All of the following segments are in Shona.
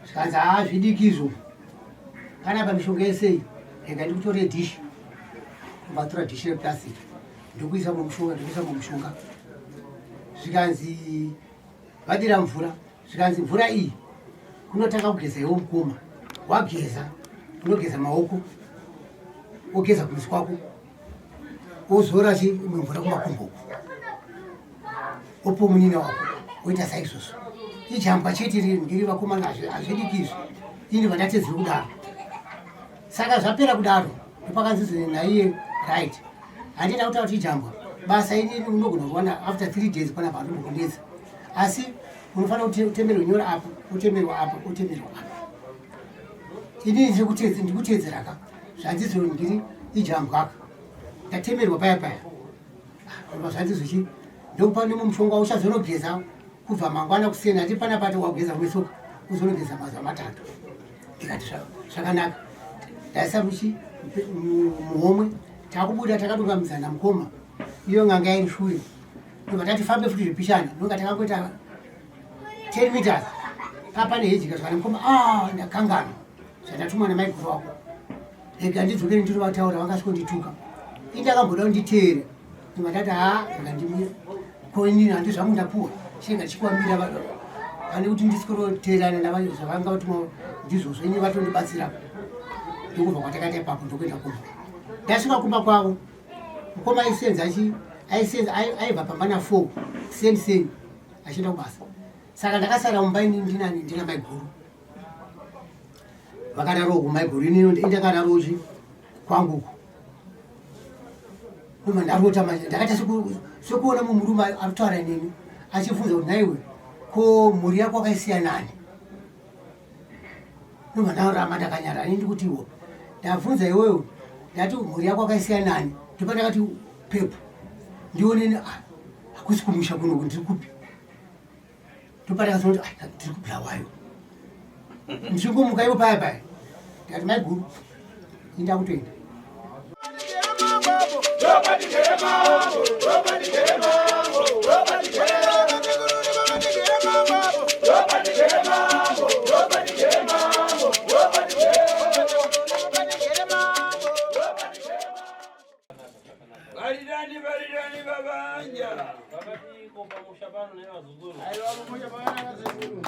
Zvikanzi haa zvidiki izvo. Panapa mishonga yese iyi rega ndikutore dish. Ndobva dish replastic ndokuisa mumushonga ndokuisa mumushonga. Zvikanzi vadira mvura zvikanzi mvura iyi unotanga kugeza iwe mukoma wageza unogeza maoko wogeza kumeso kwako wozora chi imwe mvura kumakumbo uko opo munina wako woita saizvozvo ijambwa chete riri ndiri vakomana hazvidiki izvi ini vandatedziri kudaro saka zvapera kudaro ndopakanzi naiye right handina kutaura kuti ijambwa basa ini unogona kuwana after three days panapa handombokunetsa asi unofanira kutemerwa nyora apa utemerwa apa utemerwa apa ini ndikuteedzeraka zvanzi ndiri ijambwaka ndatemerwa paya paya ah, zvanzi zvichi ndokupa nemumushonga uchazonogeza kubva mangwana kuseni ati pana pati wageza kumesoka uzonogeza mazuva matatu ndikati zvakanaka ndaisa ruchi muhomwe takubuda takadungamidzana mukoma iyo n'anga yairi shure ndobva tati fambe futi zvipishana ndonga takangoita 10 meters papane hejika zvakana mukoma ah ndakanganwa zvandatumwa namaiguru wako rega ndidzokere ndinovataura vangasvikondituka ini ndakamboda kunditeere ndobva ndati haa rega ndimire ko inini handi zvangu ndapuwa chenga ndichikwamira pane kuti ndisikuroteerana navanhu zvavanga vatuma ndizvozvo ini vatondibatsira ndokubva kwatakaita ipapo ndokuenda kumba ndasvika kumba kwavo mukoma aisenza achi aisenza aibva pamba na 4 seni seni achienda kubasa saka ndakasara mumba ini ndinani ndina maiguru vakadaro kumaiguru ini ndakadaro chi kwangu uku ndobva ndarota manje ndakaita sekuona mumurume arikutaura neni achibvunza kuti nhaiwe ko mhuri yako wakaisiya nani ndobva ndarama ndakanyara ini ndikuti iwo ndabvunza iwewe ndati mhuri yako wakaisiya nani ndopa ndakati pepu ndioneni ah, hakusi kumusha kunoku ndiri kupi ndopatakazoti ah, tiri kubulawayo ndichingomuka ivo paya paya ndikati maiguru inda kutoenda Varirani varirani vavanja. Vakadiko pamusha pano nevazukuru. Aiwa pamusha pano nevazukuru.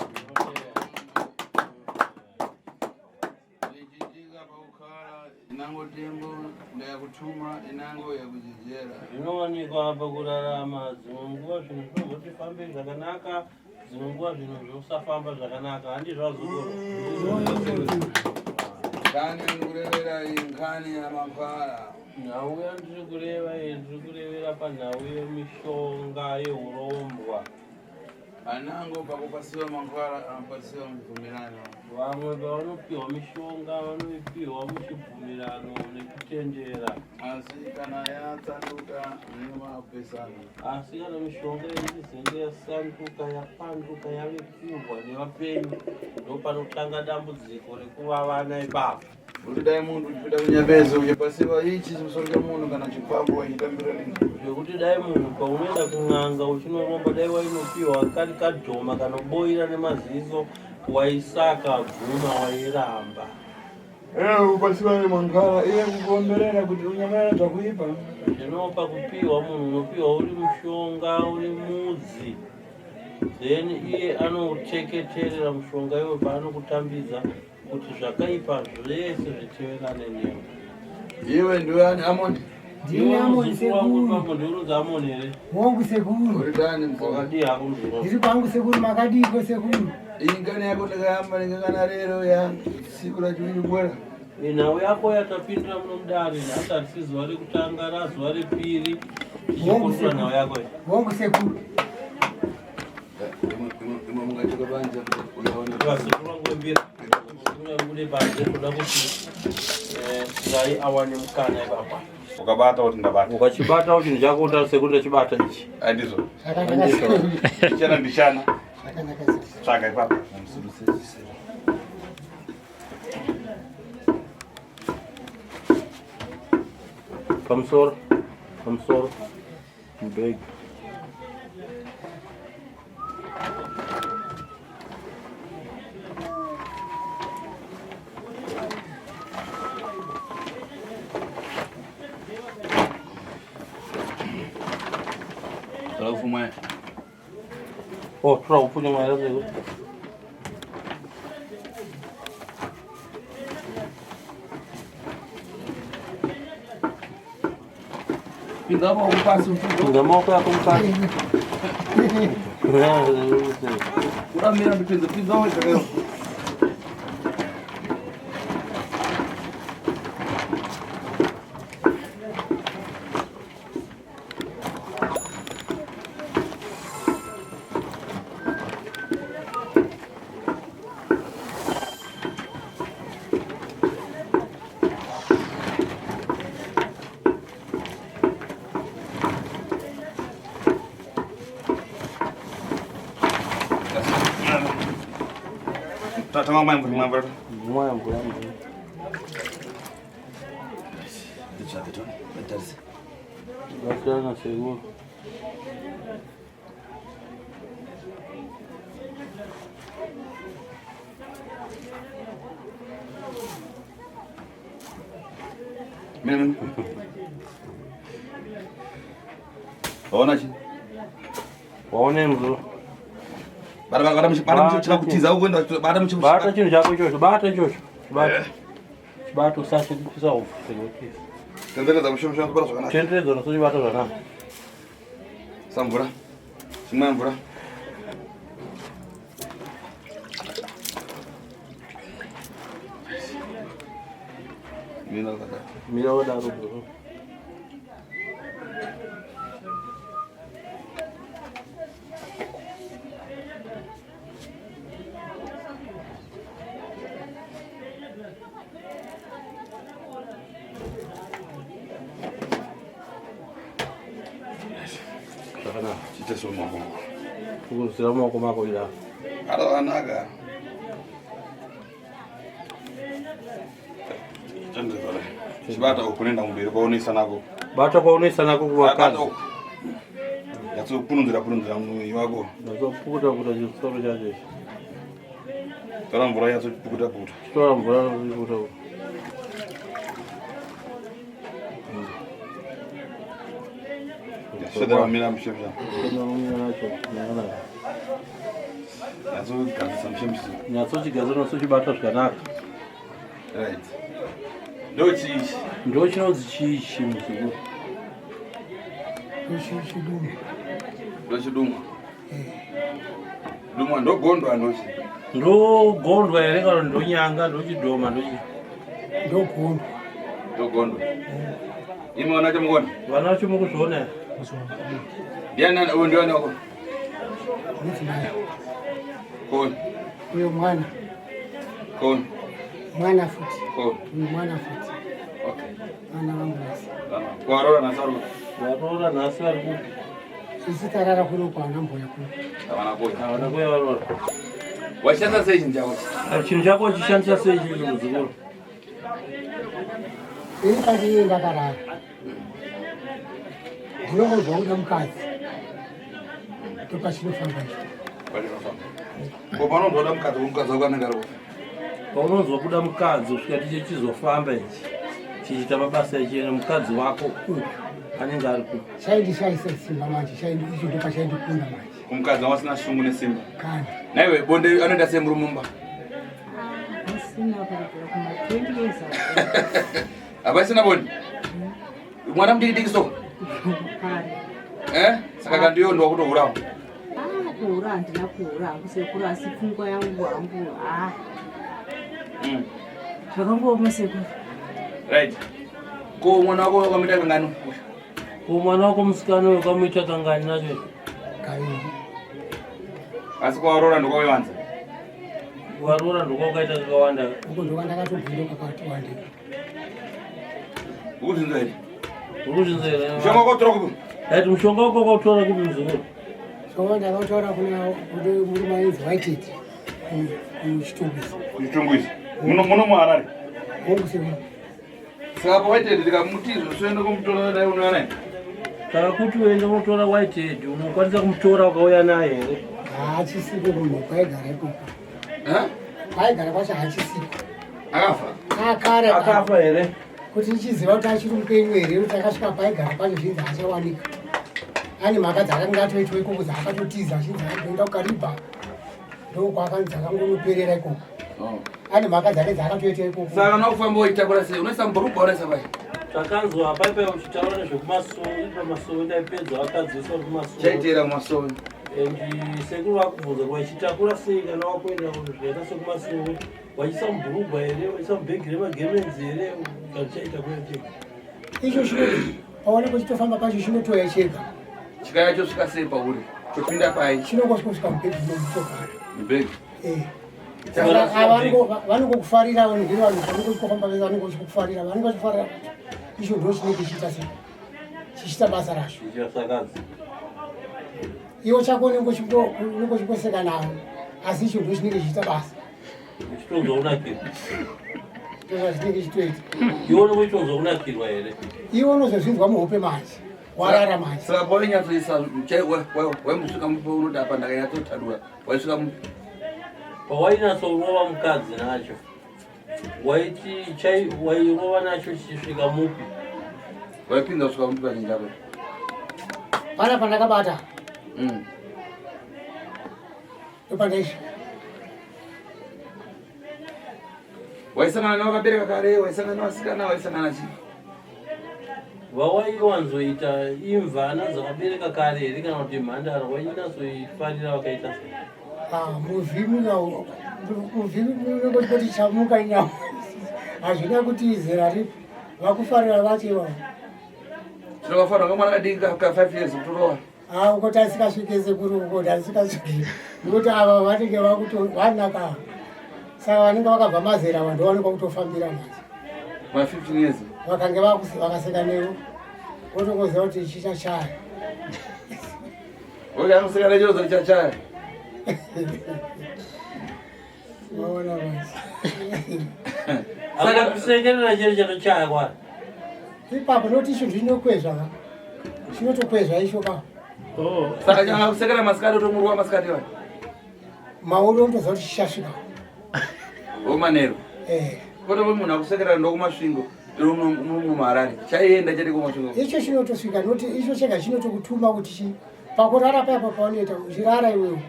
Ndichitika paukhala inango tembo ndayakutuma inango yakujejera. Zvinowanikwa pakurarama dzimwe nguva zvinhu zvinomboti fambei zvakanaka dzimwe nguva zvinhu zvosafamba zvakanaka handi zvazukuru Kani ndikurevera iyi nkhani yamankhwala. Nhau yandiri kureva iyi ndiri kurevera panhau yemishonga yeurombwa. Anango pakupasiwa mankhwala anopasiwa mubvumirano. Vamwe pavanopiwa mishonga vanoipiwa muchibvumirano nekutendera. Asi kana yatsanduka munenge mapesana. Asi kana mishonga yechizenge yasanduka yapanduka yave kurwa nevapenyu ndopanotanga dambudziko rekuvavana ipapo. Kuti dai munhu uchipinda kunyabezo uchipasiwa ichi chimusoro chemunhu kana chikwambo wachitambira nini. Zvekuti dai munhu paunoenda kun'anga uchinoromba dai wainopiwa kari kadhoma kanoboira nemaziso waisaka bvuma wairamba. Eh, upasiwa nemangara iye kukuomberera kuti unyamarara zvakuipa. Zvinopa kupiwa munhu unopiwa uri mushonga uri mudzi then iye anouteketerera mushonga iwe paanokutambidza kuti zvakaipa zvese zviteverane newe. Iwe ndiwe ani Amoni? Ndini Amoni sekuru. Ndiurudza Amoni here? Wangu sekuru. Uri dani mzee? Wakadii hako mzee? Ndiri kwangu sekuru makadiiko sekuru? Ingani yako ndakayamba ndingakana rero ya siku racho iri Nhau yako yatapindira muno mudare nhasi harisi zuva rekutanga razuva repiri tichikurukura nhau yako iyi. Wangu sekuru. Imwe mungachoka banja uyaona. Vazukuru vangu vembira bude panze toda kuti eh, Tirai awane mukana ipapa. Ukabata kuti ndabata. Ukachibata kuti chinhu chako uta sekuru ndachibata ichi. Andizvo. Zvakanaka sekuru. Ndichana ndichana. Zvakanaka sekuru. Tsvaga ipapo. Pamusoro. Pamusoro. Mubhegi. Tora upfu mwaya. Oh, tora upfu nemwaya zeko. Pinza maoko pasi. Pinza maoko yako mupasi. Uramira ndipinze pinza wega. Tanga mwaya mvura mwaya mvura. Mwaya mvura mvura. Nditsvage tone. Batarise. Batsirana sekuru. Mira mira. Waona chi? Waone mzuru. Bata bata bata Bata muchira kutiza ukuenda bata muchira. Bata chinhu chako ichocho, bata ichocho. Bata. Chibata usachipisa upfu sekuru. Tenderedza mushe mushe bata zvakanaka. Tenderedza unosochibata zvakanaka. Samvura. Chimwa mvura. Mira wakadaro. Mira wakadaro bro. Zvakanaka. Chiite somaoko. Kukurudzira mumaoko mako ida. Bata zvakanaka. Tenderedza dai. Chibata uku nenda kumberi kwaunoisa nako. Bata kwaunoisa nako kuvakadzi. Bata uku. Nyatsopununzira pununzira muviri wako. Nyatsopukuta pukuta chisoro chacho ichi. Tora mvura nyatsopukuta pukuta. Tora mvura nyatsopukuta pukuta. Svedera mira mushe mushe. Svedera mira nacho. Nakanaka. Nyatsogadzisa mushe mushe. Nyatsochigadzira nyatsochibata zvakanaka. Right. Ndo chii ichi? Ndo chinonzi chii ichi muzukuru? Chidumwa. Ndo chidumwa. Dumwa ndo gondwa ndochi. Ndo gondwa here kana ndo nyanga ndo chidhoma ndochi. Ndo gondwa. Ndo gondwa. Imi vana vacho mukuona? Vana vacho mukuzviona here? Ndiani uyu ndiani wako? Mudzimai. Koni. Uyo mwana. Koni. Mwana futi. Koni. Uyu mwana futi. Okay. Vana vangu vese. Waroora nhasi vari kupi? Varoora nhasi vari kupi? Isu tarara kuno kwana mbuya kuno. Havana kuuya. Havana kuuya varoora. Wachishandisa sei chinhu chako? Chinhu chako wachishandisa sei chinhu muzukuru? Ini pandinenge ndakarara. Ndinongonzwa kuda mukadzi. Ndopachinofamba icho. Pachinofamba. Ko panonzwa kuda mukadzi, mukadzi wako anenge ari kupi? Paunonzwa kuda mukadzi kusvika tichizofamba ichi chichiita mabasa echiena mukadzi wako upi anenge ari kupi? Chaindishaisa simba manje, chaindi icho ndopachaindikunda manje. Kumukadzi wanga usina shungu nesimba. Kana. Naiwe bonde anoita sei murume mumba? Asina kubvira kuma 20 years ago. Hapasina bonde? Mwana mudiki diki so? Kare. Eh? Saka kandiyo ndo wakutohurawo. Ah, kuhura handina kuhura hangu sekuru asi pfungwa yangu hangu ah. Zvakangooma sekuru. Right. Ko mwana wako wakamuita kangani? Ko mwana wako musikana uyu wakamuita kangani nacho? Kaviri. Asi kwawaroora ndokwawaiwanza? Waroora ndokwawakaita kakawanda. Uko ndokwandakatobvira kakati wandei. Ukuzvinzwa here? Ukuzvinzwa here? Mushonga wako kupi? Right, mushonga wako wakautora kupi muzukuru? Mushonga ndakautora kuna kune murume ainzi Whitehead kuChitungwiza. Kuchitungwiza. Muno muno muHarare. Hongu sekuru. Saka pa Whitehead tikamuti zvosoenda kumutora dai unouya naye. Saka kuti uende unotora Whitehead unokwanisa kumutora ukauya naye here? Haachisiko munhu kwaigara ikoko. Eh? Kwaigara kwacho haachisiko. Akafa? Akare. Akafa here? Kuti ndichiziva kuti achiri mupenyu here kuti akasvika paigara pacho zvinzi haachawanika. Ane mhaka dzaakanga atoitwa ikoko dzaakatotiza achinzi agoenda kuKaribha, ndokwaakanzi dzakangonoperera ikoko. Oh. Ane mhaka dzake dzaakatoita ikoko. Saka kana kufamba waitakura sei? Unoisa mubhurugwa unoisa pai? Takanzwa paipai uchitaura nezvekumasowe, pamasowe ndaipedza vakadzi vese vari kumasowe. Chaiteera mumasowe. And sekuru vakubvunza kuti wachitakura sei kana wakuenda zvakaita sekumasowe, wachiisa mubhurugwa here, wachiisa mubhegi remagemenzi here, kana chaita kuya chega. Icho chinoti paoneko chitofamba pacho chinotoya chega. Chikaya chosvika sei pauri? Chopinda pai? Chinongosvika mubhegi munotogara. Mubhegi. Eh. Saka ava vanongokufarira vanhu ngeri vanhu vanenge vachikofamba vese vanenge vachikufarira vanenge vachifarira kuti icho ndo chinenge chichiita sei chichiita basa racho. Chichasakadzi. Iwo chako unenge uchingoseka navo asi icho ndo chinenge chichiita basa. Uchitonzwa kunakirwa. Ndozvachinenge chitoita. Iwe unenge uchitonzwa kunakirwa here? Iwe unozozvinzwa muhope manje. Warara manje. Saka pawainyatsoisa waimbosvika mupi unoti apa ndakanyatsotadura waisvika mupi? Pawainatsorova mukadzi nacho waiti chai wairova nacho chichisvika mupi? Waipinda kusvika mupi pachinja apa? Pana pandakabata. Ndopandaisvika. Waisangana nevakabereka kare, waisangana nevasikana, waisangana chii? Vawaiwanzoita imvana dzakabereka kare here kana kuti mhandara wainyatsoifarira vakaita sei? Ah, muvhimi muvhimi unongoti chamuka nyama hazvina kuti zera ripi vakufarira vacho ivavo. Tinovafanira kamwana kadiki ka 5 years kutorova. Ah, ukoti asikasvike sekuru ukoti asikasvike nekuti ava vanenge vakuto vanaka saka vanenge vakabva mazera vanhu vanenge vakutofambira manje ma 15 years vakange vakaseka newo votongoziva kuti ichi chachaya. Okay, anoseka necho chachaya. Vaona manje. Saka kusekerera chero chatochaya kwari. Ipapo noti icho ndinokwezva ka. Chinotokwezva icho ka. Oh. Saka changa kusekera masikati otomurwa masikati wa. Mauro unotoziva kuti chichasvika. O manero. Eh. Koto munhu akusekera ndokumasvingo. Muharare. Chaienda chete kumasvingo. Icho chinotosvika noti icho chega chinotokutuma kuti chi pakurara paya paunoita uchirara iwewe.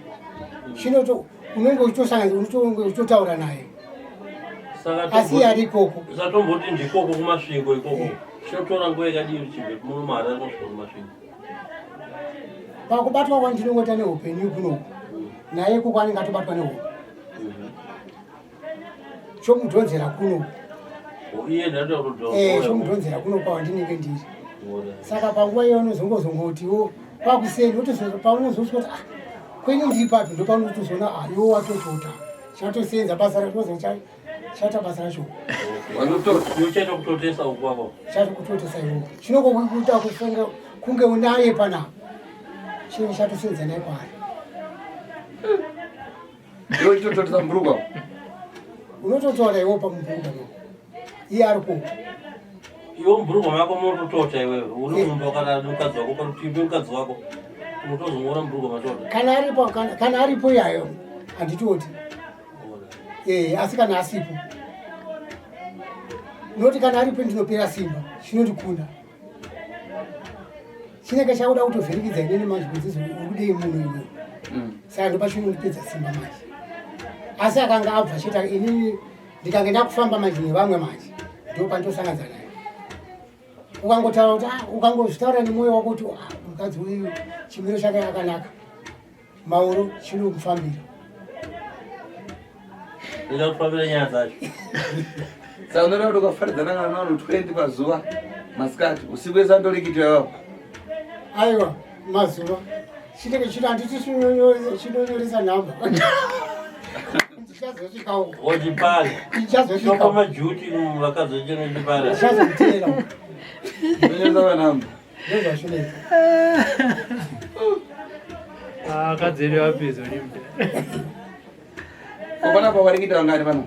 Chinoto unenge uchitosangana unenge uchitotaura naye. Saka Asi ari ikoko. Satomboti ndikoko kumasvingo ikoko. Chinotora nguva yakadii uchibve muno muHarare kusvika kumasvingo? Pakubatwa kwandinongoita neupenyu kunoku. Naye ikoko anenge atobatwa nehope. Chomudhonzera kuno. Iye ndatokuti Eh, chomudhonzera kuno kwandinenge ndiri. Saka panguva iyo unozongozongotiwo pakuseni wotozo paunozosvika kuti ah kwenyu ndiri papi ndopaunotozoona ah iwo watotota. Chatosenza basa racho chaita basa racho. Uchaita kutotesa uku kwako. Chatokutotesa iwo. Chinongokuita kufunga kunge unaye panapa. Chinenge chatosenza naye kwaari. Iwe uchitototesa mubhurugwa. Unototora iwo pamubhurugwa no. Iye ari kuko. Iwe mubhurugwa mako munototota iwewe. Uri mumba wakadaro nemukadzi wako parutivi pemukadzi wako. Unotozomuona mubhurugwa matota. Kana aripo kana aripo iyayo handitoti. Eh, asi kana asipo. Noti kana aripo ndinopera simba, chinondikunda. Chinenge chakuda kutovhirikidza inini manje kuti uri kudei munhu iwe. Saka ndopachinondipedza simba manje. Asi akanga abva chete inini ndikange ndakufamba manje nevamwe manje ndopandinosanganza naye. Ukangotaura kuti ah, ukangozvitaura nemwoyo wako kuti ah, mukadzi uyu chimiro chake akanaka. Mauro chinomufambira. Ndoda kufambira nyaya dzacho. Saka unoda kuti ukafaridzana kana vanhu 20 pazuva masikati usiku wese andorikitira iwapo. Aiwa mazuva chinenge chino handiti chinonyoresa nhamba. Ndichazosvika uko. Wochipari. Ndichazosvika. Chinopa majuti vakadzi vechinochipara. Ndichazomutera. Unonyoresa vanhamba. Ndozvazvinoita. Ah, akadzi edu apedza nemda. Ko panapa warikita vangani pano?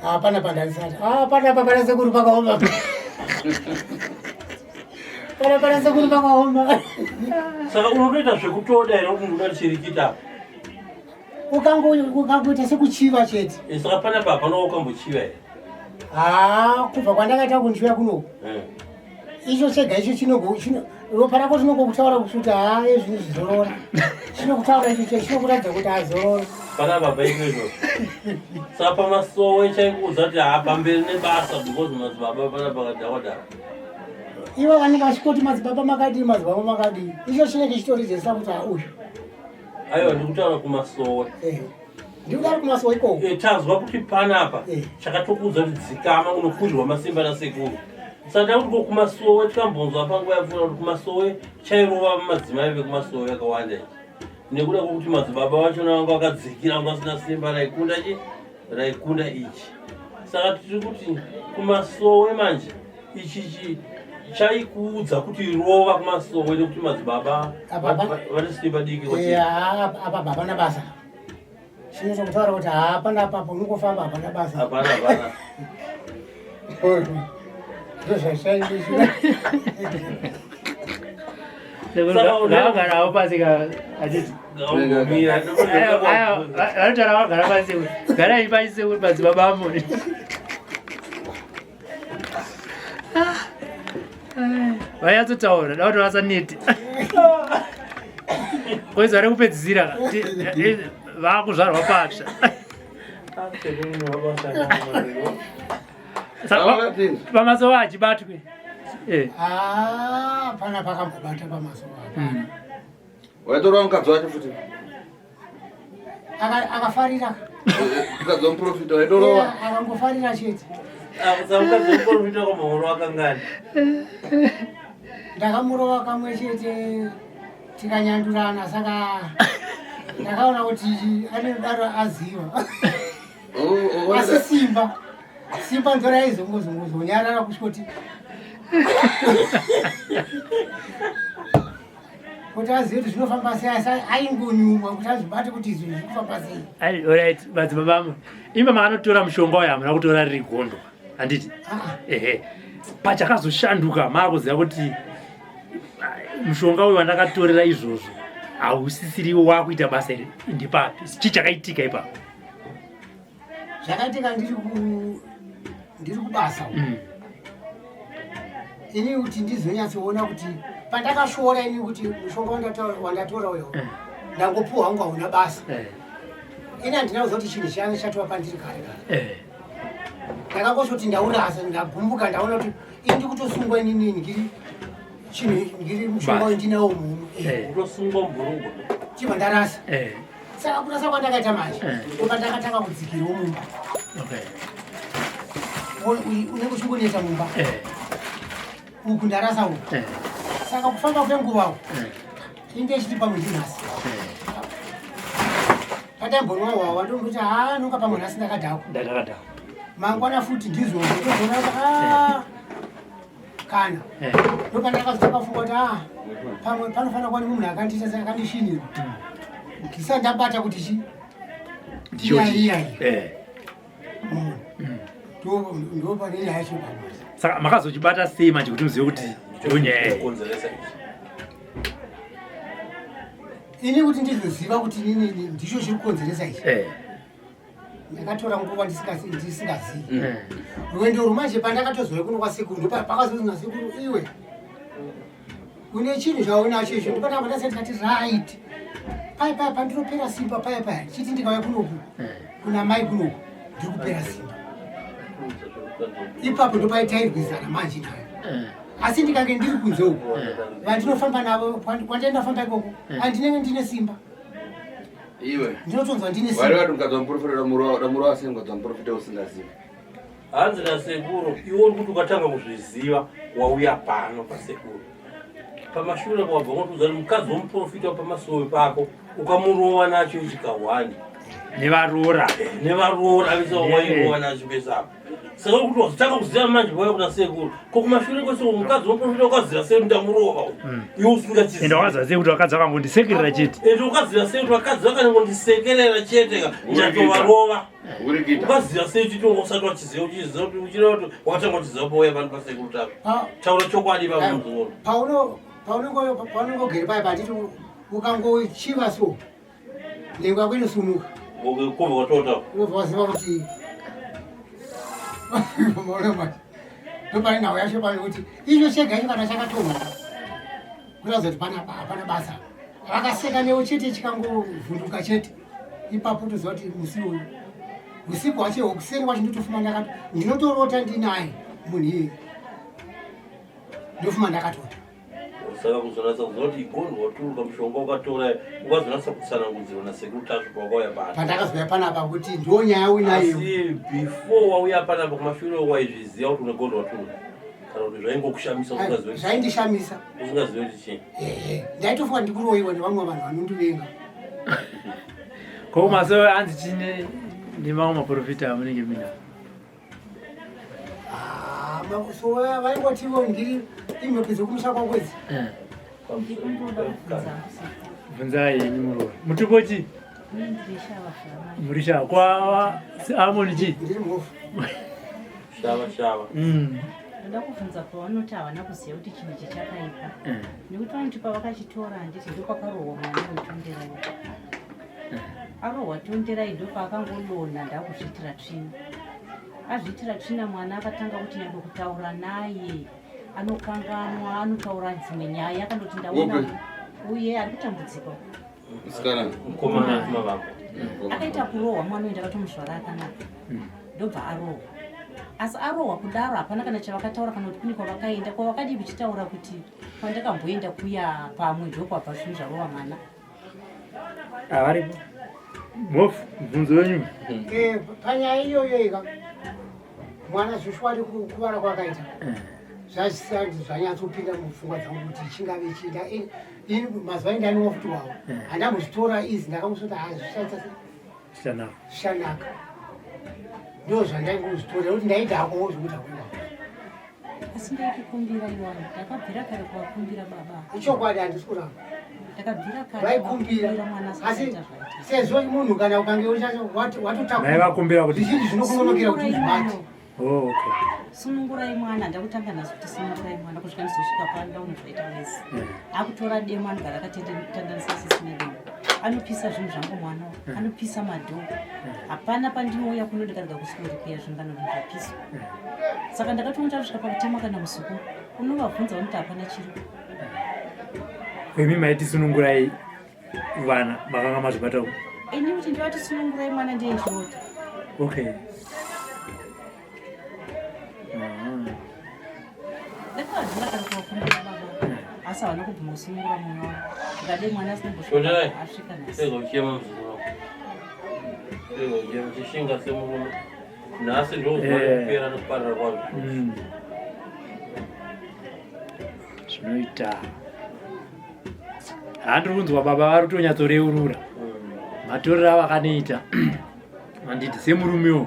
Ah, panapa ndarisati. Ah, panapa pana sekuru pakaoma. Pana pana sekuru pakaoma. Saka unotoita zvekutoda here kuti unoda chirikita? Ukangoita sekuchiva chete. Eh, saka panapa hapana wakambochiva here? Ah, kubva kwandakaita kundichiuya kunoku. Icho chega icho chinogo chino Ropa rako rinongokutaura kuti haa ezvini zvizorora. Chinokutaura icho chinokuratidza kuti azorora. Pana baba izvozvo. Saka pamasowe chaikuudza kuti haa pamberi nebasa because madzibaba pana pakadhakwa dhakwa. Ivo vanenge vachikoti madzibaba makadii madzibaba makadii. Icho chinenge chitoridzesa kuti haa uyu. Aiwa ndikutaura kumasowe. Eh. Ndikutaura kumasowe ikoko. Eh, tazwa kuti panapa eh. chakatokuudza kuti dzikama unokurirwa masimba nasekuru. Saka takuti ko kumasowe tikambonzwa panguva yapfuura kuti kumasowe chairova madzimai vekumasowe akawanda ichi. Nekuda kwekuti madzibaba vachona vanga vakadzikira vanga vasina simba raikunda chi raikunda ichi. Saka tiri kuti kumasowe manje ichi chi chaikuudza kuti rova kumasowe nekuti madzibaba vane simba diki. Apa hapana basa. Chinoita kutaura kuti hapana apapo unongofamba hapana basa. Hapana hapana. Ndozvashaindiswa. Vagarawo pasi ka achiti. Vanotaura vagara pasi garai pasi sekuti madzibaba amoni. Vanyatsotaura da kuti vasanete. Koizi vari kupedzisira vakuzvarwa patsva. Pamasova achibatwe. Eh. Ah, pana pakambobata pamasova. Waitorwa mukadzi wacho futi. Akafarira. Mukadzi wamuprofita waitorova. Akangofarira chete. Mukadzi wamuprofita wakamurova kangani? Ndakamurova kamwe chete tikanyandurana saka ndakaona kuti anodaro aziva. Asi simba. Simba ndoraizongozongozonyarara kusvika kuti azive kuti zvinofamba sei asi aingonyumwa kuti azvibate kuti izvi zviri kufamba sei. Alright, madzibaba amwe imba makanotora mushonga uyo hamuna kutora riri gondo handiti? Ah. Ehe, pachakazoshanduka maakuziva kuti mushonga uyu wandakatorera izvozvo hausisiriwo wakuita basa iri ndipapi? Chii chakaitika ipapo? Zvakaitika ndiri kubasa ini kuti ndizonyatsoona kuti pandakashoora ini kuti mushonga wandatora uyo ndangopuwa hangu hauna basa. Ini handina kuziva kuti chinhu chiyani chatova pandiri kare kare. Ndakangosvoti ndaurasa ndagumbuka ndaona kuti ini ndikutosungwa inini ndiri chinhu ndiri mushonga uyu ndinawo muno. Kutosungwa mubhurugwa. Chibva ndarasa. Saka kurasa kwandakaita manje ndopa ndakatanga kudzikirwa mumba. Unenge uchingonetsa mumba. Uku ndarasa uku. Saka kufamba kwenguva uku inde ichiti pamwe ndinhasi. Pataimbonwa hwawa ndokuti haa nonga pamwe nhasi ndakadhakwa. Ndakadhakwa. Mangwana futi ndizvozvo ndozoona kuti haa kana. Ndopandakazotanga kufunga kuti haa pamwe panofanira kuva nemunhu akandiita akandishinira. Ndisati ndabata kuti chi Ndicho iya iya. Ndo pane nyaya yacho pamwe. Saka makazochibata sei manje kuti muzive kuti ndonyaya iyi? Kukonzeresa ichi. Ini kuti ndizoziva kuti inini ndicho chiri kukonzeresa ichi. Ndakatora nguva ndisingazivi. Rwendo rwumanje pandakatozouya kuno kwasekuru ndopakazonzi nasekuru iwe une chinhu chaunacho icho ndopatanga ndasati ndikati right paya paya pandinopera simba paya paya chiti ndikauya kunoku kuna mai kunoku ndiri kupera simba ipapo ndopaitairwizana manje nayo. Asi ndikange ndiri kunze uku vandinofamba navo kwandienda famba ikoko handinenge ndine simba. Iwe. Ndinotonzwa ndine simba. Wari wati mukadzi wamuprofita unomurova sei mukadzi wamuprofita usingazivi? Hanzi nasekuru iwe uri kuti ukatanga kuzviziva wauya pano pasekuru. Pamashure apo wabva ngotiudza kuti mukadzi womuprofita pamasowe pako ukamurova nacho ichi kahwani. Nevaroora. Nevaroora vese wairova nacho pese apo. Saka uri kuti wazotanga kuziva manje wauya kuna sekuru. Ko kumashure kwese mukadzi womuprofita ukaziva sei kuti ndamurova uyu? Iwe usingachizivi. Ende wakaziva sei kuti vakadzi vakangondisekerera chete? Ende ukaziva sei kuti vakadzi vakangondisekerera chete ka ndatovarova. Ukaziva sei kuti usati wachiziva uchiziva kuti uchireva kuti wakatanga kuchiziva pauya vanhu pasekuru tako. Taura chokwadi pamunzoro. Paunenge ugere paya panditi ukangochiva so nhengo yako inosumuka. Kubva watota. Unobva waziva kuti maona manje. Ndopane nhau yacho pano kuti icho chega icho kana chakatonhora. Kuratidza kuti panapa hapana basa. Vakaseka newe chete chikangovhunduka chete. Ipapo toziva kuti musi uyu usiku hwacho kuseni kwacho ndotofuma ndakati ndinotorota ndinaye munhu iyeye. Ndofuma ndakatota. Saka kuzonatsa kuziva kuti igonhi waturuka mushonga ukatora ukazonatsa kutsanangudzirwa nasekuru Tasvu pawakauya pano. Pandakazouya panapa kuti ndiwo nyaya uinayo. Asi before wauya panapa kumashure waizviziva kuti une gonhi waturuka kana kuti zvaingokushamisa usingazivi Zvaindishamisa. usingazivi kuti chii. Ehe, ndaitofunga ndikuroyiwa nevamwe vanhu vanondivenga. Ko masowe anzi chine nemamwe maprofita amunenge mina. Ah, so vaingotivo ndiri imhepo dzekumusha kwako idzi. Eh. Ndikungoda kubvunza hangu sekuru. Bvunzai henyu muroora. Mutupo chi? Ini ndiri shava zvamai. Muri shava. Kwa Amoni chi? Ndiri mhofu. Shava shava. Ndoda kubvunza pavanoti havana kuziva kuti chinhu ichi chakaipa. Nekuti vanoti pavakachitora handiti ndopakarohwa mwana wetonderai. Arohwa tonderai ndopaakangodonha ndakuzviitira tsvina. Azviitira tsvina mwana akatanga kuti nyangwe kutaura naye anokanganwa anotaura dzimwe nyaya akandoti ndaona uye ari kutambudzika. Musikana. Mukomana mavambo. Akaita kurohwa mwana uyu ndakatomuzvara akanaka. Ndobva arohwa. Asi arohwa kudaro hapana kana chavakataura kana kuti kune kwavakaenda kwavakadii kuchitaura kuti kwandakamboenda kuya pamwe ndokwabva zvinhu zvarova mwana. Avaripo. Mhofu, mubvunzo wenyu. Panyaya iyoyo ika mwana zvishuwari kukuvara kwakaita zvazvisati zvanyatsopinda mupfungwa dzangu kuti chingave chiita ini mazuva ainge anwa futi wawo handambozvitora izi ndakangosoti hazvichaita Zvisanaka. Zvisanaka. Ndo zvandaingozvitora nekuti ndaidhakwawo zvekuti hakuenda. Asi ndaikukumbira iwani ndakabvira kare kuvakumbira baba. Ichokwadi handisi kuramba. Ndakabvira kare Vaikumbira kuvakumbira mwana asi asati aita zvaita. sezvo munhu kana ukange watotakura Maivakumbira kuti zvizhinji zvinokunonokera kuti uzvibate. Oh, okay. Sunungurai mwana ndakutanga nhasi kuti sunungurai mwana kusvika ndizosvika pano ndaona zvaita wese. Akutora demo anogara akatandanisa sisi nedemo. Anopisa zvinhu zvangu mwana anopisa madhoo. Hapana pandinouya kuno ndikarega kuswera zvinhu kana zvinhu zvapiswa. Saka ndakatoona tasvika pakutema kana muzukuru. Unovabvunza vanoti hapana chiro. Imi maiti sunungurai vana makanga mazvibata ku? Ini kuti ndivati sunungurai mwana ndiye chirota. Okay. Ndakavabvira kare kuvakumbira baba. Asi havana kubvuma kusunungura mwana wavo. Ndikade mwana asina Shonderai. kumbosvika asvika nhasi. Rega uchema muzukuru wako. Rega uchema chishinga semurume. Nhasi ndozuva rekupera nekuparara kwazvo. Zvinoita. Handiri kunzwa baba vari kutonyatsoreurura. Matorero avakanoita. Handiti semurumewo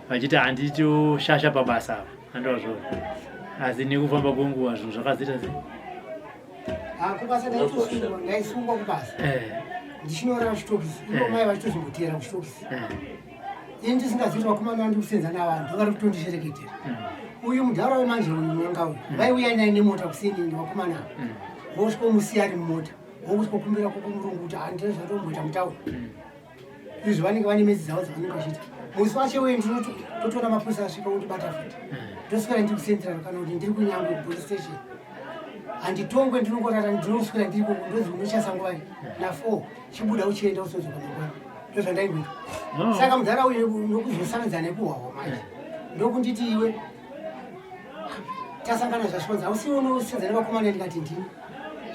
vachiti handitoshasha pabasa apa. Handovazvona. Asi nekufamba kwenguva zvinhu zvakazoita sei? Kubasa ndaitosungwa, ndaisungwa kubasa. Ndichinorara kuchitokisi. Ivo mai vachitozombotera kuchitokisi. Ini ndisingazivi kuti vakomana vandiri kusenza navanhu vari kutondishereketera. Uyu mudhara wemanje uyu n'anga uyu vaiuya naye nemota kuseni vakomana ava. Vosvikomusiya ari mumota. Vokusvikokumbira kumurungu kuti handina zvatomboita mutauni. Izvo vanenge vane medzi dzavo dzavanenge vachiita. Musi wacho uyu ndinotoona mapurisa asvika ondibata futi. Ndoswera ndiri kucentral kana kuti ndiri kunyangwe kupolice station. Handitongwe ndinongorara ndinoswera ndiri koko ndonzi unochasa nguva na4 chibuda uchienda usodzoka mangwana. Ndozvandaingoita. Saka mudhara uyu nokuzosangana nekuhwahwa manje. Ndokunditi iwe tasangana zvasvikonzi hausi unosenza nevakomana ndikati ndini.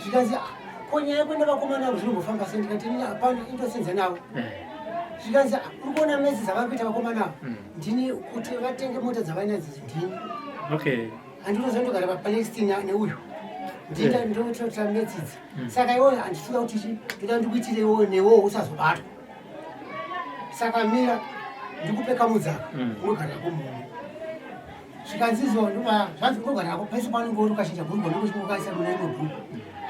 Zvikanzi ko nyaya yekuenda vakomana avo zvinombofamba sei ndikati ini hapana indosenza navo. Zvikanzi uri kuona mesi dzavari kuita vakomana avo ndini kuti vatenge mota dzavainadzo ndini. Okay. Handinoziva ndogara paPalestine neuyu. Ndini ndotoita metsi idzi. Saka iwe handisida kuti chi ndoda ndikuitire iwewe newewo usazobatwa. Saka mira ndikupe kamudzaka unogara nako muno. Zvikanzi izvo ndobva zvanzi unogara nako pese paunenge uri ukachinja bhurugwa ndokuchikokaisa mune imwe bhurugwa.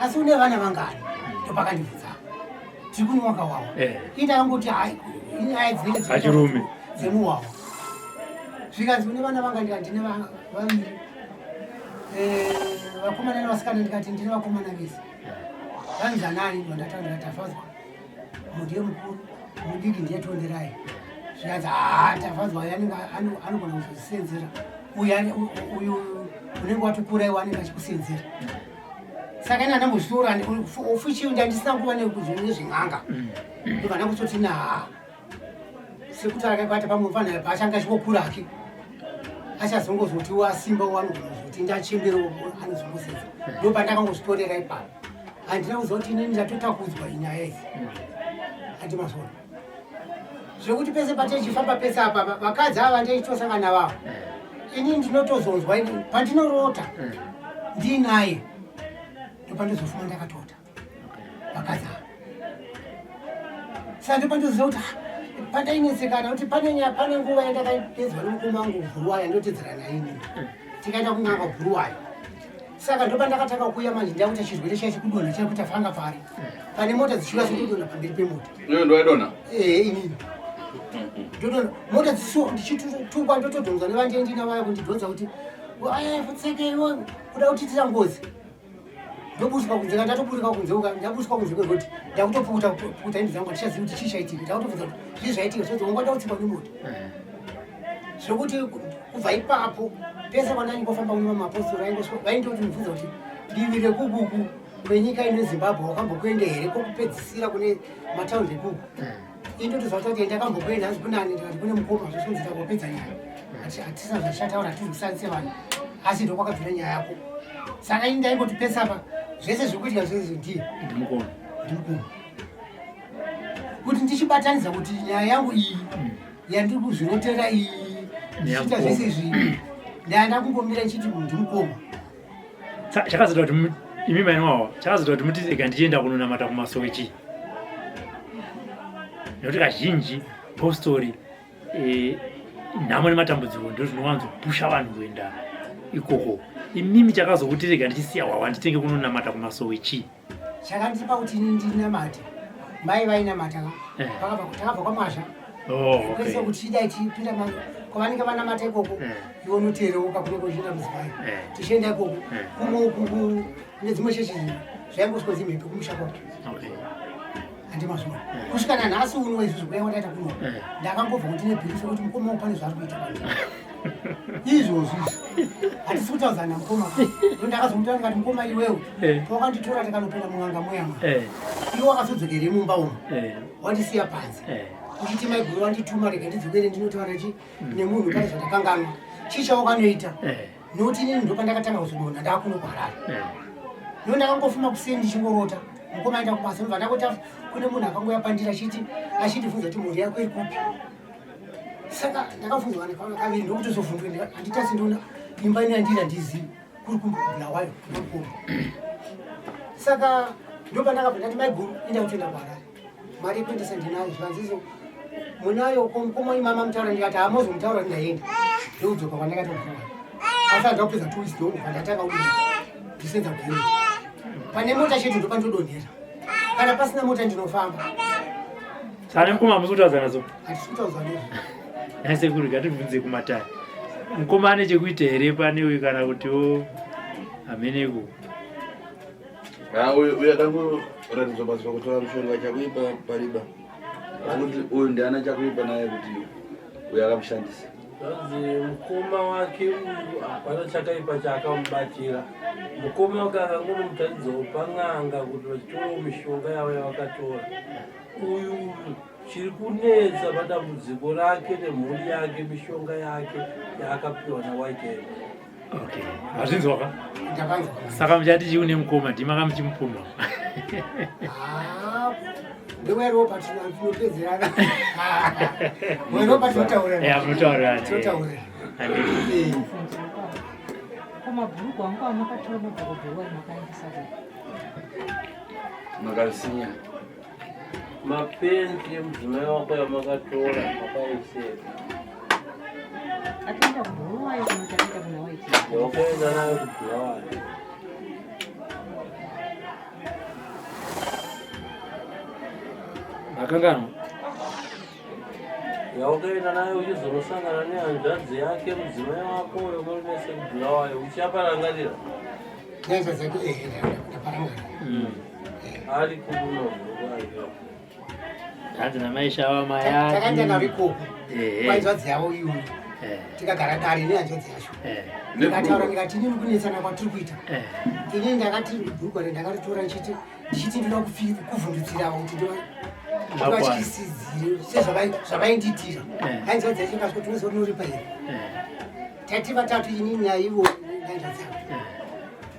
Asi une vana vangani? Ndopakandibvunza. Tiri kunwa kawawa. Ini ndakangoti hai inyaya dzinenge Pachirume. dzemuwawa. Zvikanzi une vana vangani ndikati ndine vaviri. Vakomana nevasikana ndikati ndine vakomana vese. Vanzi anani ndondatanga ndikati Tafadzwa ndiye mukuru mudiki ndiye Tonderai. Zvikanzi Tafadzwa uyu anenge anogona kuzozvisenzera. Uyu unenge watokura iwe anenge achikusenzera. Saka ini handambozvitora ofichiyo ndandisina nguva nezven'anga. Ndobva ndangototi na sekutaura kaibata pamwe mfanha paachange achingokura hake achazongozoti wasimba wanogona kuzoti ndachembera anozongosedza. Ndopandakangozvitorera ipapo. Handina kuziva kuti inini ndatotakudzwa inyaya idzi. Handi mazvona. Zvekuti pese patechifamba pese apa vakadzi ava ndechitosangana vavo. Ini ndinotozonzwa ini pandinorota ndiinaye ndopandozofuma ndakatota vakadzi ava. Saka ndopandoziva kuti ah, pandainetsekana kuti pane nyaya pane nguva yandakapedzwa nemukoma wangu bhuruwayo ndotedzera naye inini. Tikaenda kun'anga bhuruwayo. Saka ndopandakatanga kuuya manje ndakuita chirwere chiya chekudonha chiya kuita fanga pari. Pane mota dzichiuya sokudonha pamberi pemota. Iwe ndowaidonha? Eh, inini. Ndodonha mota dziso ndichitukwa ndotodhonzwa nevandendina vaya kundidhonza kuti aya futseke iwe kuda kutiitira ngozi. Ndoburiswa kunze kana ndatoburika kunze uka ndaburiswa kunze kwerodi ndakutopukuta pukuta hembe dzangu handichazivi kuti chii chaitika ndakutobvunza kuti zvii zvaitika zvinonzi wanga ndautsikwa nemota. Zvekuti kubva ipapo pese kwandangofamba kune mapostori vaindoti mubvunza kuti divi rekukuku kwenyika ino Zimbabwe wakambokuenda here kwokupedzisira kune mataundi ekuku indotoziva kuti ndakambokuenda hanzi kunani ndikati kune mukoma zvosonzi takopedza nyaya hatisina zvatichataura hatizwisani sevanhu asi ndokwakabvira nyaya yako saka ini ndaingoti pese apa zvese zviri kuitika zvese ndiye ndimukoma ndimukoma kuti ndichibatanidza kuti nyaya yangu iyi yandiri kuzvirotera iyi ndichiita zvese izvi ndanda kungomira ndichiti ndimukoma Chakazoita kuti imi mainwawa chakazoita kuti muti rega ndichienda kunonamata kumasowe chii nekuti kazhinji postori eh, nhamo nematambudziko ndo zvinowanzopusha vanhu kuenda ikoko imimi chakazokuti rega ndichisiya wawa nditenge kunonamata kumasowe chii Chakandipa kuti ini ndinamate mai vainamata ka Eh. Pakabva takabva kwamwazha Oh, okay. kwese kuti chidai chipinda kwavanenge vanamata ikoko Eh. iwe unotereuka kunenge uchienda mudzimai Eh. tichienda ikoko Eh. kumwe uku kune dzimwe chechi zvaingoswa dzimhepo kumusha kwako Okay. handimazvona kusvika nanhasi uno izvi zvekuya kwataita kuno Eh. ndakangobva kuti nebhirifi kuti mukoma wangu pane zvaari kuita kwandiri izvozvi izvi hatisi kutaudzana mukoma ndo ndakazomutora ndikati mukoma iwewe Eh. pawakanditora tikanopinda mun'anga muyama Eh, iwe wakazodzokere mumba umu eh, wandisiya panze eh. uchiti maiguru wandituma rega ndidzokere ndinotaura chi nemunhu pane zvandakanganwa chii chawakanoita Eh, nokuti inini ndopandakatanga kuzodonha ndakuno kuharare eh. no ndakangofuma kuseni ndichingorota mukoma aenda kubasa ndobva ndangoti kune munhu akangoya pandiri achiti achindibvunza kuti mhuri yako iri kupi saka ndakabvunzwa nekaona kaviri ndokutozobvunzwa handitasi ndiona imba ino yandiri handizivi kuri kubulawayo kunakoma saka ndopandakabva ndati maiguru inda kutoenda kuharare mari yekuendesa ndinayo zvikanzizo munayo komukoma imama mutaura ndikati hamozomutaura kuti ndaenda ndokudzoka kwandakaita kufuwa asi handakupedza 2 weeks ndokubva ndatanga kudonha ndisenza kuhereti pane mota chete ndopandodonhera kana pasina mota ndinofamba Saka nemukoma hamusi kutaudza nadzo hatisi kutaudzwa nezvo nhai sekuru ngatibvunze kumatare mukoma ane chekuita here pane uyu kana kutiwo hameneko Ah, uyu uyu akangoratidzwa basa pakutora mushonga chakuipa pariba. Asi kuti uyu ndiana chakuipa naye kuti uyu akamushandisa. Zvanzi mukoma wake uyu hapana chakaipa chaakamubatira. Mukoma wake akangonomutaridzawo pan'anga kuti vachitorawo mishonga yavo yavakatora. Uyu chiri kunetsa padambudziko rake nemhuri yake mishonga yake yaakapiwa naWhitehead. Okay. Mazvinzwa ka? Ndakanzwa. Saka muchati chii une mukoma ndima kamuchimupumha. Ah, ndeweropa tinopedzerana. Weropa tinotaurana. Eh, munotaurana. Tinotaurana. Handiti. Eh. Ko mabhuruku angu amakatora mabhokobhoko ayo makaendesa kupi? Makarisinya. Mapenzi emudzimai wako yamakatora makaiseka. Akaenda kuBulawayo kana kuti akaenda kuna White? Wakaenda nayo kuBulawayo. Makanganwa. Yawakaenda nayo uchizonosangana nehanzvadzi yake mudzimai wako uyo muri mese kuBulawayo uchaparangarira. Nehanzvadzi yake eh ndaparangarira. Ari kuno. Hanzi namai Shava mayadi. Takaenda naro ikoko. Eh. Kwainzvadzi yavo iyoyo. Tikagara dare nehanzvadzi yacho. Ndikataura ndikati inini kunetsana kwatiri kuita. Inini ndakati bhurugwa ndakaritora ndichiti ndichiti ndinoda kuvhundutsira kuti ndivatyisidzire sezvavaindiitira. Hanzvadzi yacho ikasvika kuti unozonoripa here? Tati vatatu inini naivo nehanzvadzi yangu.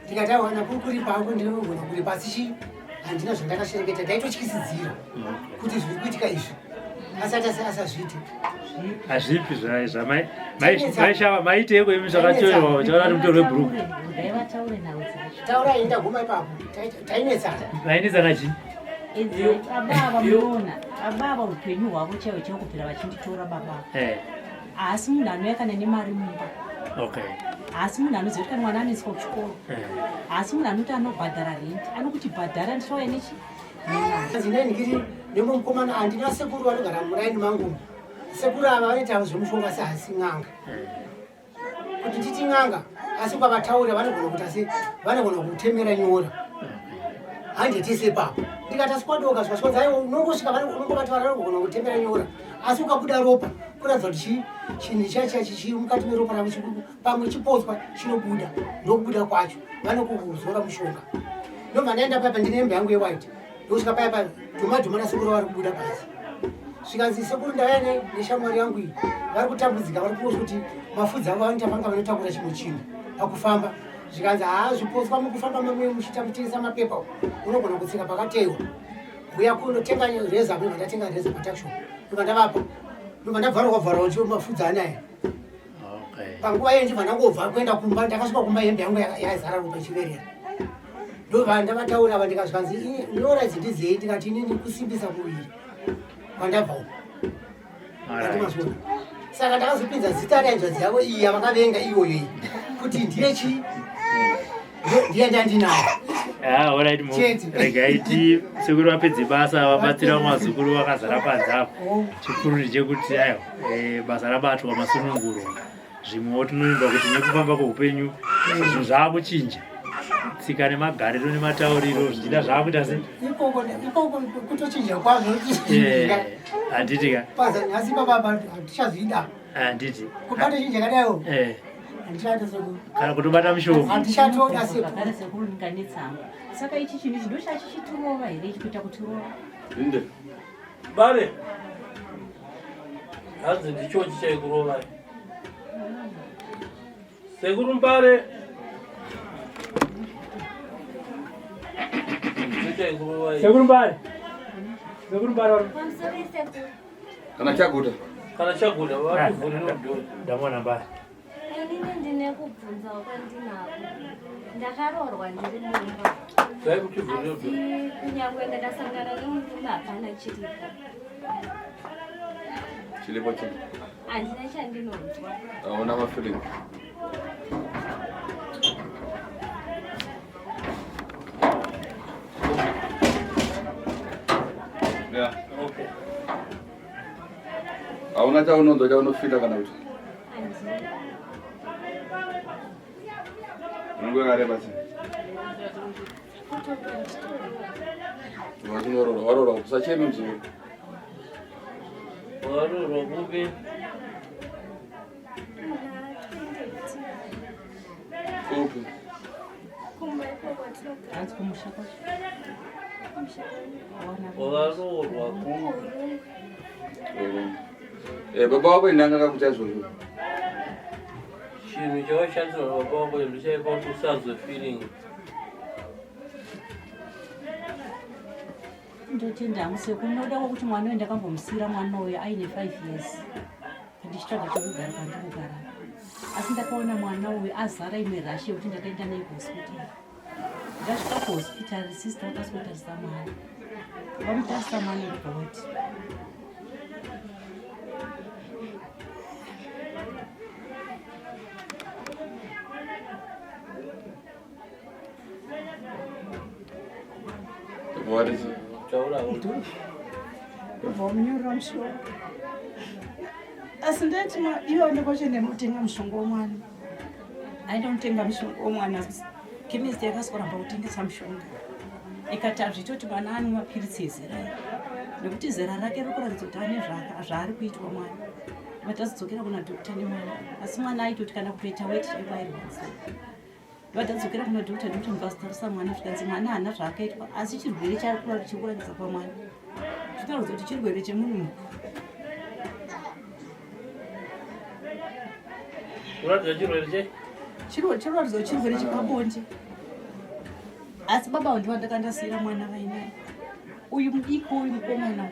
Ndikati awana kuri kuripa hako ndinogona kuripa asi chii handina zvandakashereketa ndaitotyisidzira kuti zviri kuitika izvi asi ati asazviite hazvipi zvamaishava maiteiko imi zvakatorwa chaona kuti mutorwe bhuruku taurai ndaguma ipapo tainetsana mainetsana chii baba munoona baba upenyu hwavo chaivo chaivo kubvira vachinditora baba eh. Haasi munhu anouya kana nemari mumba. Okay. Haasi munhu anoziva kuti kana mwana anoiswa kuchikoro. Eh. Haasi munhu anoti anobhadhara rent. Anokuti bhadhara ndichauya nechi. Nemari. Ndikiri nemumwe mukomana handina sekuru vanogara muraini mangu. Sekuru ava vanoita zvemushonga asi haasi n'anga. Eh. Kuti titi n'anga asi ukavataurira vanogona kuti asi vanogona kutemera nyora. Hande tese ipapo. Ndikati asi kwadoka zvaswa dzaiwo unongosvika unongovati vanogona kutemera nyora. Asi ukabuda ropa kuratidza kuti chii chinhu chacha chichiri mukati meropa rako pamwe chipotswa chinobuda ndokubuda kwacho vanokuzora mushonga. Ndobva ndaenda paya pandine hembe yangu yewhite ndokusvika paya pa dhuma dhuma nasekuru vari kubuda pasi. Zvikanzi sekuru ndauya neshamwari yangu iyi vari kutambudzika vari kuoswa kuti mafudzi avo vanoita vanga vanotakura chimwe chinhu pakufamba. Zvikanzi haa zvipotswa mukufamba mamwe muchiita kutengesa mapepa unogona kutsika pakatewa. Huya kuno tenga reza ndobva ndatenga reza patuckshop ndobva ndavapa ndobva ndabvarwa bvarwa ndicho mafudzi anaya. Okay. Panguva iye ndibva ndangobva kuenda kumba ndakasvika kumba hembe yangu yaizara ropa ichiverera. Ndobva ndavataura ava ndikazvikanzi nyora idzi ndizei ndikati inini kusimbisa muviri kwandabva uko. Alright. Saka ndakazopinza zita rehanzvadzi yavo iyi yavakavenga iyoyo iyi kuti ndiye chii ndiye ndandinayo. Ah, alright, mo. Chete. Regai ti sekuru vapedze basa vabatsira vazukuru vakazara panze apo. Oh. Chikuru ndechekuti aiwa eh, basa rabatwa masununguro. Zvimwewo tinoimba kuti nekufamba kweupenyu zvinhu zvaakuchinja. Tsika nemagariro nematauriro zvichida zvaakuita se Ikoko ikoko kutochinja kwazvo. Eh, handiti ka Paza nhasi baba hatichazvida. handiti Kubata chinja kadaiwo. Eh, Handichada sekuru. kana kutobata mushonga Handichatoda sekuru. Zvakare sekuru ndinganetsamba. Saka ichi chinhu ichi ndochachichitirova here ichi kuita kutirova? Inde. Bare. Hanzi ndichochi chaikurovai. Sekuru Mbare. Ndicho chaikurovai. Sekuru Mbare. Sekuru Mbare. Kana chaguta. Kana chaguta vativhurire dhori. Ndamwana Mbare. Inini ndine kubvunzawo kwandinako. Ndakaroorwa ndiri mumba. Zvaikutivhurire Asi dhori. kunyangwe ndakasangana nemurume hapana chiripo. Chilipo chii? Handina chandinonzwa. Hauna mafeeling. Yeah. Okay. Hauna chaunonzwa chaunofila kana kuti Handina. unenge wakareba sei? Kutobva ndichitorora. Wachinorora, warora usacheme muzukuru. Warorwa kupi? Muna 2018. Upi? Kumba ikoko kwatinogara. Hanzi kumusha kwacho. Kumusha kwangu. Wakaroorwa kupi? Kuhurungwe. Eh, baba wako indanga akakuita izvozvo. Chinhu chawashandisirwa nababa wako ndochaipa kuti usazwe feeling. Ndotenda hangu sekuru nokuda kwekuti mwana uyu ndakambomusiyira mwana uyu aine 5 years ndichitsvaga pekugara pandikugara asi ndakaona mwana uyu azara imwe rashi yekuti ndakaenda naye kuhospitari. Ndasvika kuhospitari sister vakasikotarisa mwana vamutarisa mwana ndobva vati What is it? Taura. Ndobva wamunyorera mushonga. Asi ndaiti ivo ndakwacho ndinotenga mushonga womwana. Aenda kunotenga mushonga womwana. Chemist yakazoramba kutengesa mushonga. Ikati hazviiti kuti mwana anwe mapiritsi ezera iri. Nekuti zera rake riri kuratidza kuti ane zvaari kuitwa mwana. Vatazodzokera kuna dhokta nemwana, asi mwana aitoti kana kutoita weti chaiko airwadziwa. Vatadzokera kuna dhokta, dhokta mukazotarisa mwana zvikanzi mwana haana zvaakaitwa, asi chirwere chiri kuratidza pamwana chinoratidza kuti chirwere chemunhu mukuru. Kuratidza chirwere che? Chinoratidza kuti chirwere chepabonde. Asi baba ndivo ndakandasiyira mwana vainaye. Uyu mudiki uyu mukomana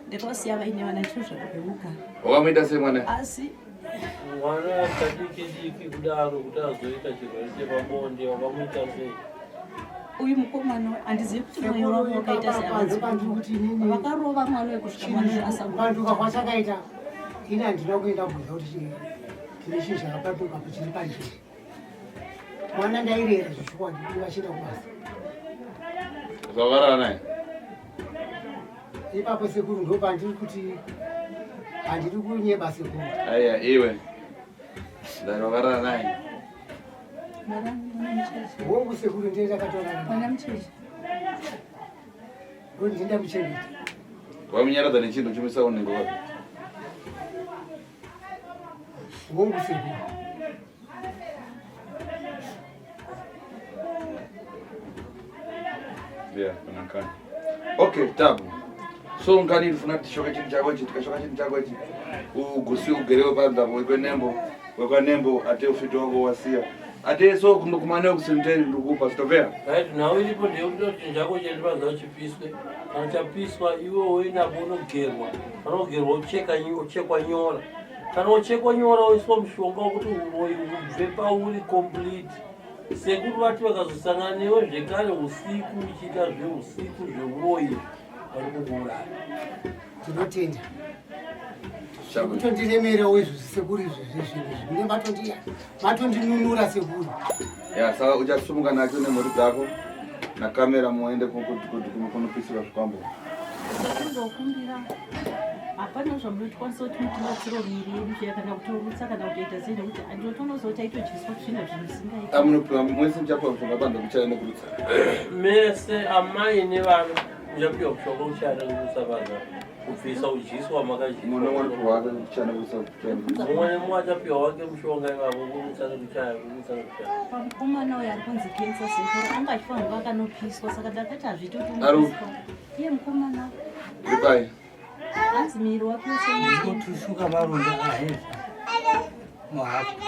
ndakavasiya vaine vana ndizvo zvakabheuka. Wakamuita sei mwana? Asi mwana kadiki diki kudaro kuti azoita chirwere chepabonde wakamuita sei? Uyu mukomana handizivi kuti mwoyo wavo wakaita sei, vakarova mwana uyu kusvika mwana uyu asabuda. Kupanduka kwachakaita ini handina kuenda kubvunza kuti tine chinhu chakapanduka chiri panzvimbo. Mwana ndairera zvechokwadi vachienda kubasa. Zvakarara naye? Ipapo sekuru ndo pandiri kuti handiri kunyeba sekuru. Aya iwe. Ndani wakarara naye? Hongu sekuru, ndiye ndakatorara. Mwana mucheche. Ndo ndinda muchengeta. Wamunyaradza nechinhu chimisa unenge wapi? Hongu sekuru. Yeah, kuna nkani. Okay, tabu. So nkani ndifuna tishoke chinhu chako ichi, tikashoka chinhu chako ichi. Ugusi ugerewo panzamo wekwenembo, wekwanembo ate ufiti wako wasiya. Ate so kumane kusimteni ndikupa sitopera. Right, nhau iripo ndeyekuti chinhu chako chendivanza chipiswe. Kana chapiswa iwe woendapo unogerwa. Kana ugerwa uchekwa nyora. Kana uchekwa nyora woiswa mushonga wekuti uroyi ubve pauri complete. Sekuru vati vakazosangana newe zvekare usiku uchiita zveusiku zveuroyi vari kukuuraya. Tinotenda. Kutondiremerawo izvo sekuru, izvo zvezvinhu izvi mune matondinunura sekuru. Ya, saka uchasumuka nacho nemhuri dzako nakamera muende kunopisira zvikwambo. Ndokumbira, hapana zvamunokwanisa kuti mutibatsiro miri yedu zviya kana kutorutsa kana kutoita sei, nekuti ndinotonoziva kuti aitodyiswa tsvina zvinhu zvisingaiti. Amunopiwa mwese, muchapiwa mushonga panze kuchaya nekurutsa. Mese amai nevana muchapiwa mushonga kuchaya nekurutsa panza kubvisa udyiswa makadyiswa. Mumwe nemumwe anopiwa wake kuchaya nekurutsa. Mumwe nemumwe achapiwa wake mushonga ivavo kurutsa nekuchaya, kurutsa nekuchaya. Pamukomana uyu ari kunzi kensa sekuru anga achifanirwa kunge akanopiswa, saka ndakati hazviiti kuti Ari unopiswa iye mukomana. Uri Hanzi miri wake wese Kutushuka maronda aheza muhapo.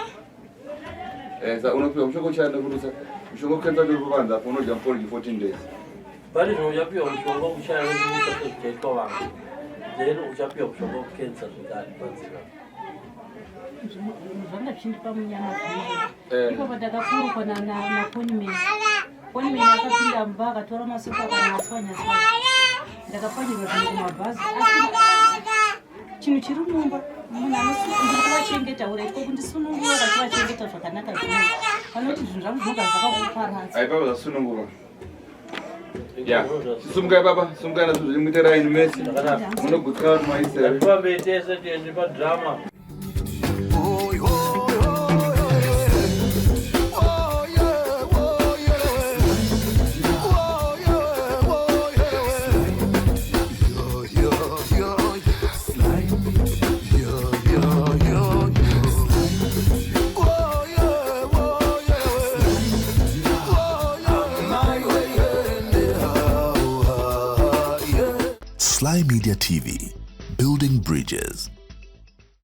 Eh, sa unopiwa mushonga kuchaya nekurutsa. Mushonga kukenza uri panze apo unodya muporridge 14 days. Pari zvino uchapiwa mushonga kuchaya nekurutsa sezvichaitwa vanhu, then uchapiwa mushonga wekukensa zvekare panzira. Zvanga zvichindipa munyama. Eh. Ipapo ndakakurukwa nakonimeni. Konimeni akapinda mumba akatora masofa akanatswanya-tswanya. Ndakapfanyirwa zvinhu kumabhazi, asi chinhu chiri mumba munhu ndiri kuvachengeta uraiko kundisunungura vachivachengeta zvakanaka zvino panoti zvinhu zvangu zvinogara zvakakuparadza. Ai, baba zvasununguka. Ya, sumukai baba, sumukai nazvo zvimuite raini mese. Munogutsa vanhu maisere. Ngatifambe tese tiende padrama. Sly Media TV, building bridges.